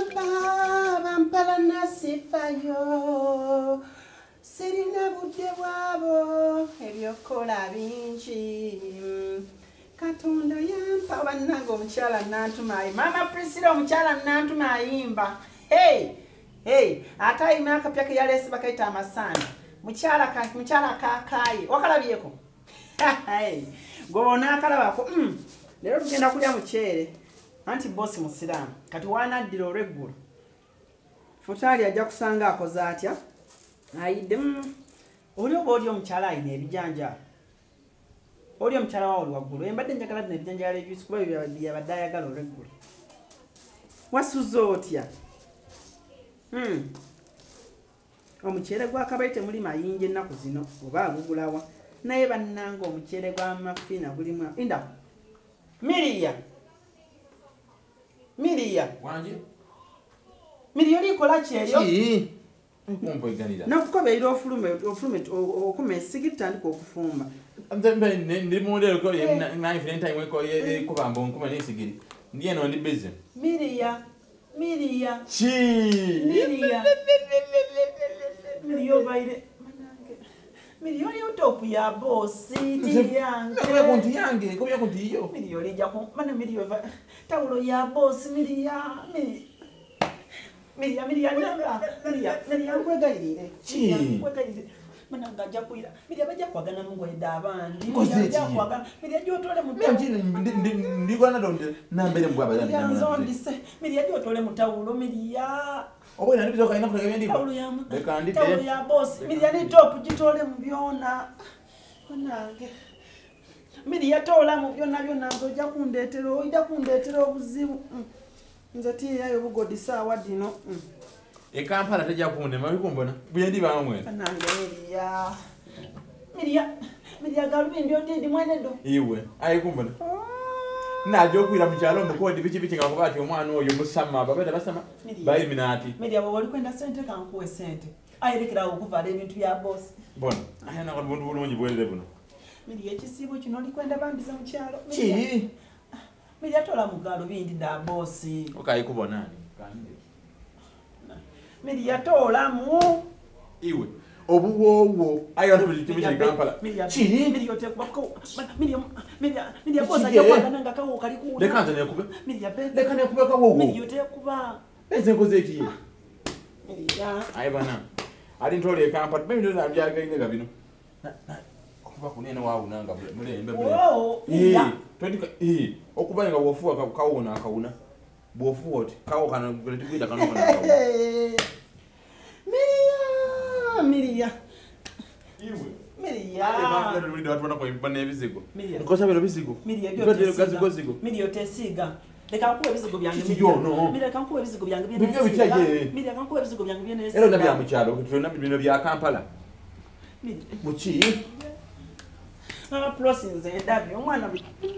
Bampa bampala nasifayo sirina budde bwabo ebyokola bingi Katonda yampa bannange omukyala Nantuma ayi Mama Priscilla omukyala Nantuma ayimba. Hey hey ate ayima akapya ke yaleese bakayita amasaana mukyala kaakaaye wakalabyeko gwe onaakalabako leero tugenda kulya muceere anti boosi musiraamu kati wanaddira olw'eggulo futaali ajja kusanga akoze atya ayidde oli oba oli omukyala ayina ebijanjaalo oli omukyala wawe waggulu embadde njagala bino ebijanjaalo ebibisi kuba byabadde ayagala olw'eggulo wasuze otya omuceere gwa kabayi temuli mayinja ennaku zino oba agugulawa naye bannange omuceere gwa mafiina gulimu inda Miriya Miriya wanje Miriya olikola ki eryo kumpoiganira nakukobeera ofulume okuma essigiri tandika okufumba ndi mundero naifuna ekubamba nkuma n'esigiri ndi eno ndi busy Miriya Miriya ki Miriya Miriya obaire manange Miriya oli otopu ya bosi ti yange nkobya nti yange nkobya nti yo Miriya olijja ku mana Miriya tawulo ya bosi Miriya Miriya Miriya nanga Miriya Miriya nkwegayirire ki nkwegayirire mananga ajja kuyira Miriya bajja kwagana mungwedde abandi Miriya kwagana Miriya gy'otole mu ndigwana donde nambere mbwa nzondise Miriya gy'otole mu tawulo Miriya obwena ndibizoka ina kutegeka ndiko leka ndide tawulo ya bosi Miriya ni top gitole mu byona manange Miriya tola mu byona byona nze ojja kundeetera ojja kundeetera obuzibu nze tiyayo bugodi saawa dino e Kampala tejja kundema bikumbona bwe ndi bamwe manange Miriya Miriya Miriya galubindi ondindi mwenedo iwe ayikumbona najo okwira mu kyalo mukodi biki biki nga kuba ati omwana oyo musama babeta basama bayiminati Miriya bwe oli kwenda sente kankuwe sente ayirekerawo okuvaala ebintu bya bosi bona ayana ko buntu bulungi bwerere buno Miriya ekisiibo kino oli kwenda bambiza mu kyalo ki Miriya tola mu galubindi da bosi okayikubona ani Miriya tolamu iwe obuwowo ayo ntibuli kya Kampala ki Miriya otekubako Miriya Miriya Miriya bosi ajja kwagana nga kawo kali kuwuna leka nze nekube Miriya be leka nekube kawowo Miriya otekuba nze nkoze eki Miriya ayi bana ali ntole e Kampala bino ndo nabyagalire bino okuba kunene waawuna nga mulembe mulembe twendika okuba nga bw'ofuuwa kawona akawuna bw'ofuuwa oti kawo kano tigwita kano kano Miriya Miriya iwe Miriya ebizigo nkosa bino bizigo Miriya otesiiga leka nkuwe ebizigo byange Miriya leka nkuwe ebizigo byange byenesiiga Miriya leka nkuwe ebizigo byange byenesiiga era nabya mu kyalo bino bya Kampala muki Mama Prosi nze ndabye omwana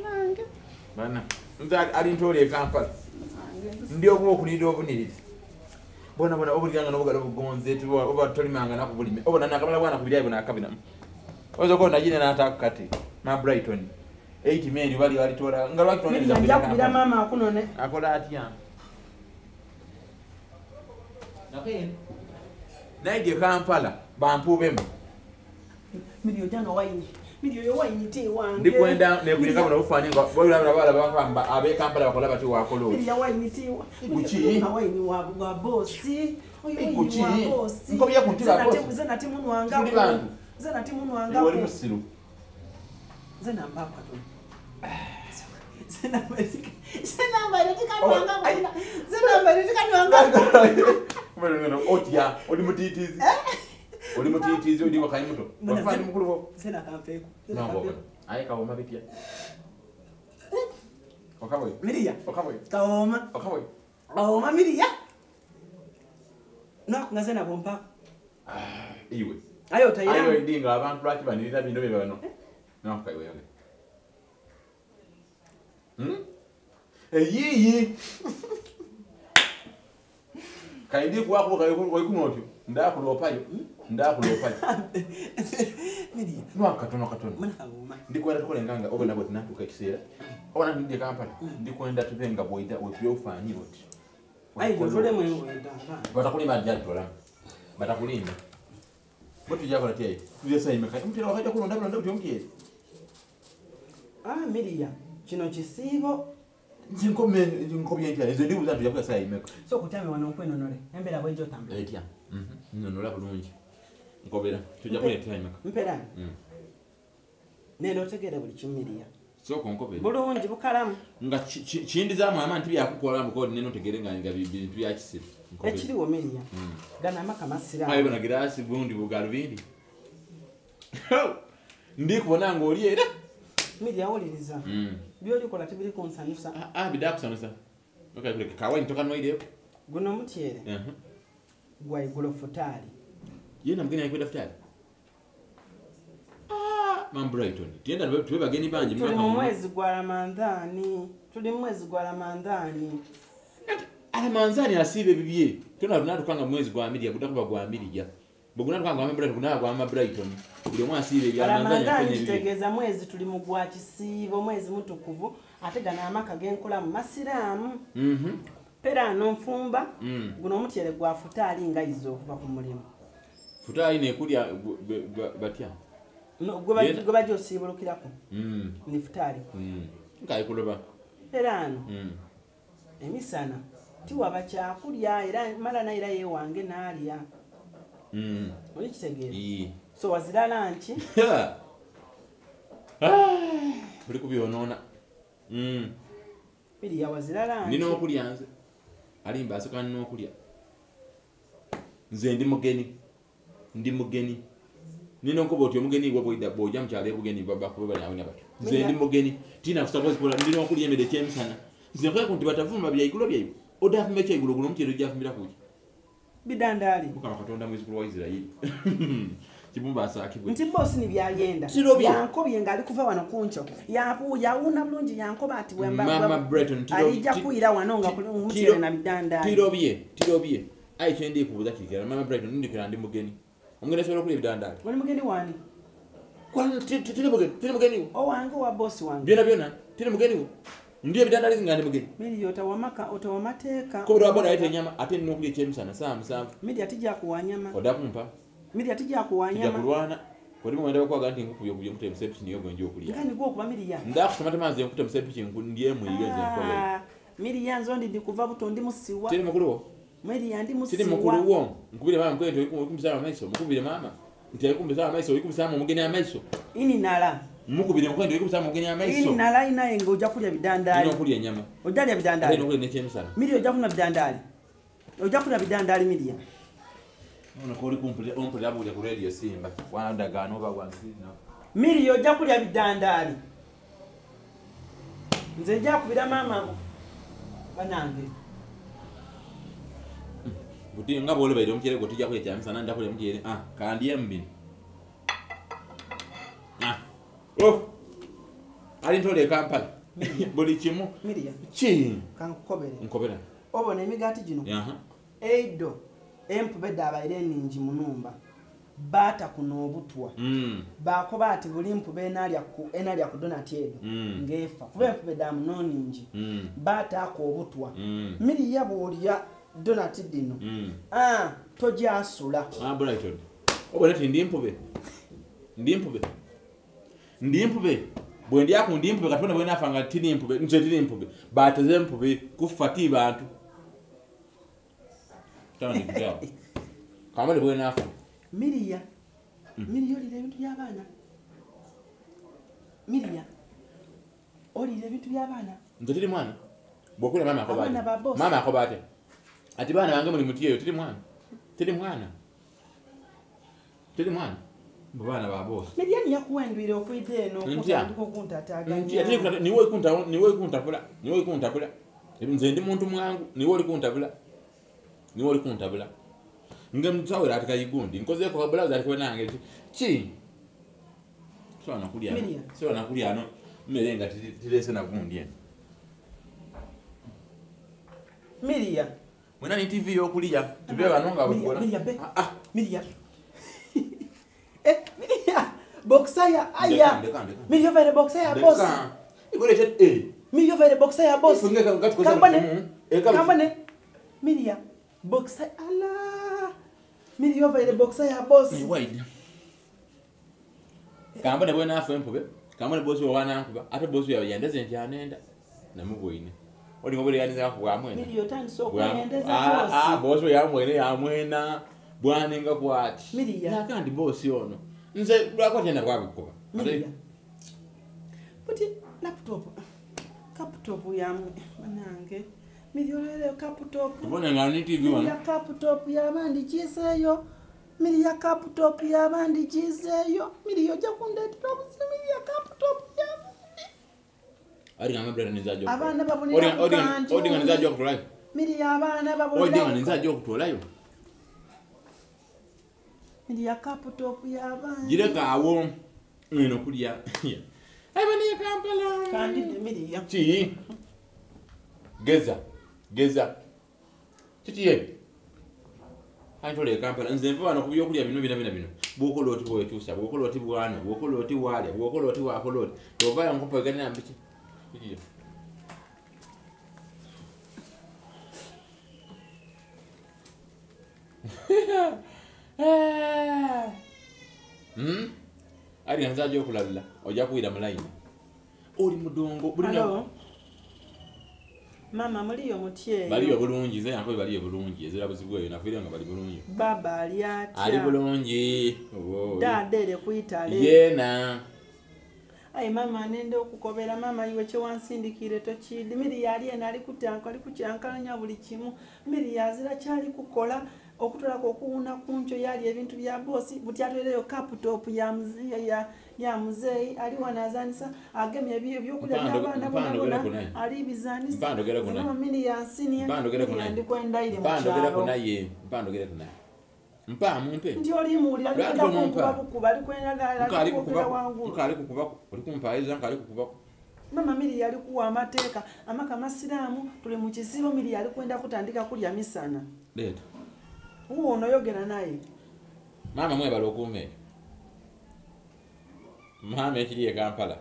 nange bana nze ali ntole e Kampala ndi obuwa okunirira obunirizi bona bona obuliganga n'obugalo bugonze oba tolimanga nakubulime obona nakamala bwana kubiryayo nakabinamu oyinza okuba nagine n'ataako kati ma Brighton 8 men bali balitola nga lwaki toniriza nja kubira maama akunone akola atya naye Kampala bampuubemu Miriya ojja nga wayini Miriya oyo wayini ti wange ndikwenda nekulinga buno bufaanyi nga balaba bakamba ab'e Kampala bakola bati wakola oti Miriya wayini ti Kuki? Nga wayini wa bosi oyo Kuki? wayini wa bosi Nkobya ku nti ba bosi nze nati munwanga Tuli bantu nze nati munwanga oli musiru nze namba katono nze namba tikanwanga nze namba tikanwanga otya oli mutiitizi oli mutiitizi oli wakayi muto wafaani mukulu wo nze nakampeeko aye kawoma bitya okaboye Miriya okaboye kawoma okaboye kawoma Miriya nakunga nze nabompa iwe ayo otayira ayo idinga abantu lwaki banirira bino bye bano nakukaiwe yonge eyiyi kaindi kuwako kaikuma otyo ndakulopayo ndakulopayo Miriya nwa katono katono mwana kawoma ndikwenda tukole nganga obona bwe tunatuuka ekiseera obona ndidde Kampala ndikwenda tube nga bwoyita wetubyofaanyi oti Ayi jotole mwengo Batakulimba njatola. Batakulimba. Bwe tujja tye. Tujja sayime kati mutera wakajja kulonda bulonda buti omutyere. Ah Miria kino kisiibo. Nze nkobye ntya ezo ndibuuza tujja kulya sayime. So kutyame wano nkwenonole embeera bwejja otambula. Etya. Nnonola bulungi. Nkobera tujja kulya sayime. Mpera. Neno otegeera buli kimu Miria. Soko nkobere. Bulungi bukalamu. Nga kindizaamu amaanyi tibyakukola mukodi neno otegeere nga bintu bya kisiru. Ekiriwo Miria. Gano amaka masiraamu. Ayi bona giraasi gundi bugalubindi. Ndi kubona ng'oli era. Miria wuliriza. By'olikola tebiri kunsanyusa. Bidakusanyusa. Okay, kuleka kawaii ntoka nwaireyo. Guno omutyere. Gwa igulo futali. Ye na mugeni akwenda futali. Mam Brighton. Tienda tube bageni bangi Tuli mu mwezi gwa Ramadhani. Tuli mu mwezi gwa Ramadhani. Ramadhani asibe bibye. Tuna tunatukanga mwezi gwa Miria gudakuba gwa Miria. Buguna tukanga gwa Brighton kuna gwa Brighton. Buli omwe asibe bya Ramadhani afanye bibye. Kitegeeza mwezi tuli mu gwa kisiibo mwezi mutukuvu ate gano amaka genkola mu masiraamu. Pera no nfumba guno omutyere gwa futali nga izo okuva ku mulimu. Futali nekulya batya. No gwe bajja osiibulukirako. Ni futali. Nkaye kuloba. Era ano. Emisana tiwaba kyakulya era mala naira yewange n'alya. Oli kitegeera. So wazira lanki. Buli kubyonoona. Miria wazira lanki. Nina okulya nze. Alimba asooka nina okulya. Nze ndi mugeni. Ndi mugeni. Nina nkoba oti omugeni gwe bw'oyida bw'ojja mu kyalo ebugeni bakuba bali awo bato. Nze ndi mugeni. Tina kusakozi kola ndina okulya emmere ekyemisana. Nze nkola nti batavumba bya igulo byaibwe. Odafumba ekyayigulo guno omutyere ojja afumbira kuki? Bidandaali. Mukama Katonda mwizukulu wa Isirayiri. Kibumba asaakibwe. Nti bosi ni byayenda. Yankobye ng'ali kuva wano ku nkyo. Yawuna bulungi yankoba ati bwe mba. Mama Brighton alijja kuyira wano nga omutyere na bidandaali. Tirobye, tirobye. Ayi kye ndi kubuuza kirikira Mama Brighton ndikira ndi mugeni. Omugeni asobola okulya ebidandaali. Oli mugeni wani? Tiri mugeni, tiri mugeni wo. Owange wa bosi wange. Byonna byonna, tiri mugeni wo. Ndiye ebidandaali nga ndi mugeni. Miria otawamaka otawamateeka. Kubira wa boda aleeta ennyama ate nina okulya ekyemisana ssaawa 7. Miria tijja kuwa nyama. Odda kumpa. Miria tijja kuwa nyama. Tijja kulwana. Kodi mwenda bakwaga nti nkukubye okubye nkute musepiki niyo gwe nja okulya. Nga nigwo okuba Miria. Ndakusoma nze nkute musepiki ndye muyige nze nkole. Miria nzo ndi kuva buto ndi musiwa. Tiri mukulu wo. Miria ndi musiwa. Tiri mukulu wo. Nkubire mama nkwe nti okumbisa amaiso. Mukubire mama. Nti okumbisa amaiso okumbisa omugeni amaiso. Ini nala. Mukubire nkwe nti okumbisa omugeni amaiso. Ini nala inaye nga ojja kulya bidandaali. Nina okulya ennyama. Ojja kulya bidandaali. Nina okulya n'ekyemisana. Miria ojja kulya bidandaali. Ojja kulya bidandaali Miria. Ono koli kumpulira bulya ku radio Simba. Wandagaano oba wansi. Miria ojja kulya bidandaali. Nze nja kubira maama banange. Buti nga bw'olobaire omukyere gwe tujja kulya kyamisana nja kulya omukyere. Kandye mbiri. Oh! Ali ntole e Kampala. Buli kimu. Miria. Ki? Kankukobere. Nkobera. Obona emigaati gino. Eido empube dabaire nningi mu nnumba. Baata kuno obutwa. Baakoba ati buli mpube enaalya ku donati edo ng'efa. Kuba empube dda muno nningi. Baataako obutwa. Miria bw'olya donati dino. Togyasula. Brighton. Obona ti ndi mpube. Ndi mpube. Ndi mpube. Bwe ndyaku ndi mpube Katonda bwe naafa nga tiri mpube. Nze tiri mpube. Baateze mpube kufa ti bantu. Kamale bwe naafa. Miria. Miria olira ebintu by'abaana. Miria. Olira ebintu by'abaana. Nze tiri mwana. Bw'okulya maama akoba atya? Maama akoba atya? Ati baana bange muli muti eyo tiri mwana. Tiri mwana. Tiri mwana. Mbu baana ba bosi. Miria ni yakuwendwire okwidda eno okutandika okuntaataaganya. Niwe okuntabula. Niwe okuntabula. Nze ndi muntu mwangu. Niwe oli kuntabula. Niwe oli kuntabula. Nge mutawera ati kayigundi. Nkozeeko ka blouse aliko nange ki? So anakulya. So anakulya no mmere nga tirese na gundi eno. Miria. Mwena ni TV yokulya. Tube bano nga bwe. Miria be. Miria. Miria. Boxer ya aya. Miria vaire boxer ya boss. Igore chet Miria vaire boxer ya boss. Kambane. Kambane. Miria boxer ala Miria ovaire boxer ya boss ni wide kambone bwe nafe empube kambone boss wana nkuba ate boss yawe yandeze nti anenda namubwine oli ngobere yandiza kuwa mwena Miria otandise okwendeza boss ah boss yamwene yamwena bwanenga kwati Miria nakandi boss ono nze lwako tenda kwabikuba Miria buti laptop laptop yamwe banange Miria olele laptop mbona nga ni TV wana Miria laptop yabandi chiseyo Miria laptop yabandi chiseyo Miria ojja kundetera obuzibu Miria laptop yabandi ari nga mabra nizajo abaana babonera odi nga nizajo okutolayo Miria abaana babonera odi nga nizajo okutolayo Miria laptop yabandi gireka awo eno kulya abani Kampala kandi Miria ki geza geza kiki antole Kampala nze nva wano kubyo kulya bino bina bina bino bwokola oti bwetuusa bwokola oti bwana bwokola oti wale bwokola oti wakola oti ovayo nkopo gana mbiki kiki ari nzaje okulabula ojja kuwira mu line oli mudongo bulina mama muliyo mutye baliyo bulungi nze yanko baliyo bulungi ezira buzibu eyo nafiire nga bali bulungi baba ali atya ali bulungi dadere kuyitale yena ai mama nende okukobera mama iwe kye wansindikire tokidi Miria ali ena ali kutanka ali kukyankalanya buli kimu Miria azira kyali kukola okutolako okuwuna kuncho yali ebintu bya bosi buti atwereyo laptop ya mzee ya mzee ali wanazanisa agemye ebyokulya by'abaana bona ali bizanisa mama Miria nsinie ndikwenda ile mu naye mpandogere kunaye mpa mumpe ndi oli muulira ali kuba ali kwenda ali kukuba oli kumpayiza ali kukuba mama Miria ali kuwa amateeka amaka masiraamu tuli mu kisibo Miria ali kwenda kutandika kulya misana leeta uwo onoyogera naye mama mwebala okuume mama ekiri e Kampala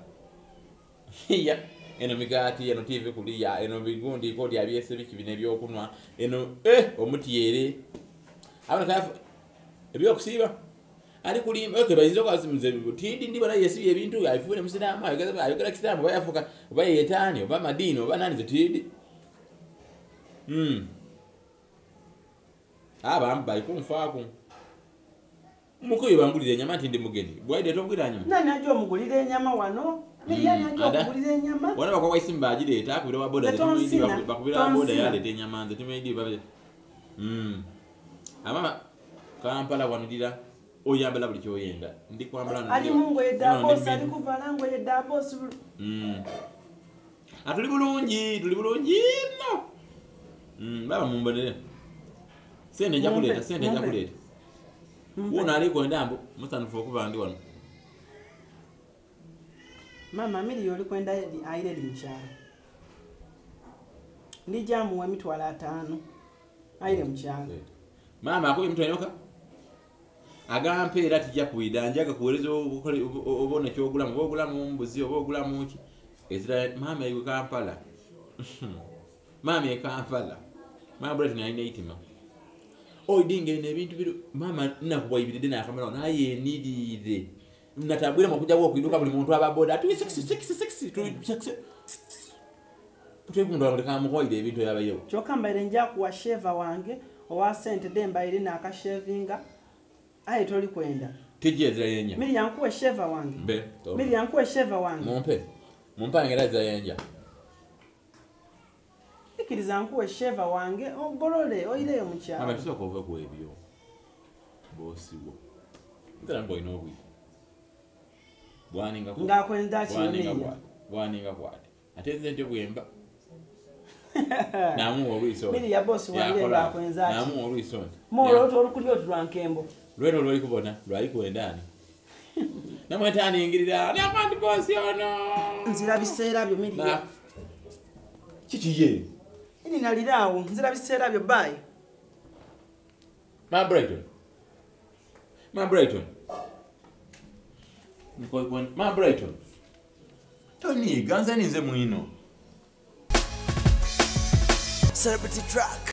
ya eno migaati eno TV kuliya eno bigundi kodi abyese biki bino ebyokunwa eno omutiyere abana kafu ebyokusiiba ali kulimba okay bayinza okwazimuze tindi ndi bana yesibye ebintu aifune musiraamu ayogera kisiraamu oba yafuka oba yetaani oba madiini oba nani ze tindi aba mba ikumfaako mukuyo bangulire enyama nti ndi mugeni bwaide tobwira nyama nani ajja omugulira enyama wano Miria najja okugulira enyama wana bakwa isimba agireeta akubira wa boda bakubira wa boda yaleeta enyama nze timeidi babe amama Kampala wanulira oyambala buli kyoyenda ndi kwambala ali mungu edda boss ali kuvala ngoye edda boss atuli bulungi tuli bulungi no baba mumbonere sente nja kuleeta sente nja kuleeta wona aliko ndambo musanufu okuba ndi wano mama Miria oli kwenda aire li mukyalo ndijamuwa emitwalo 5 aire mukyalo mama akuye emitwalo yoka agampa era tijja kuwida njaga kuweereza obona kyogulamu oba ogulamu mbuzi oba ogulamu ki ezira mama iwe Kampala mama e Kampala mama Brighton alina eitima oidinga eno ebintu biro mama nakuwayibiridde nakamala naye eniriire natambwire mu kujja okwiduka buli muntu aba boda 2666 26 tutekunda muleka mukoyire ebintu yabayewo kyokka mbaire nja kuwa sheva wange owa sente de mbaire nakashevinga aye toli kwenda tijezera yenya Miria nkuwe sheva wange mbe Miria nkuwe sheva wange mumpe mumpange za yenja ikiriza nkuwe sheva wange ogolole oireyo mukyalo mama tusooka ove ku ebyo bosi wo ntera mbo ino obwi bwaninga ngakwenda ki bwaninga kwati ate nze ntyo bwemba namuwa olwiso Miria bosi wange ngakwenza ki namuwa olwiso molo olukulya otulwankembo lweno lwali kubona lwali kwendani namwetani ingirira nakandi bosi ono nzira biseera byo Miria kiki ye ini nalirawo nzira biseera byo bye ma Brighton ma Brighton ma Brighton Tony ganza ninze mwino Celebrity track.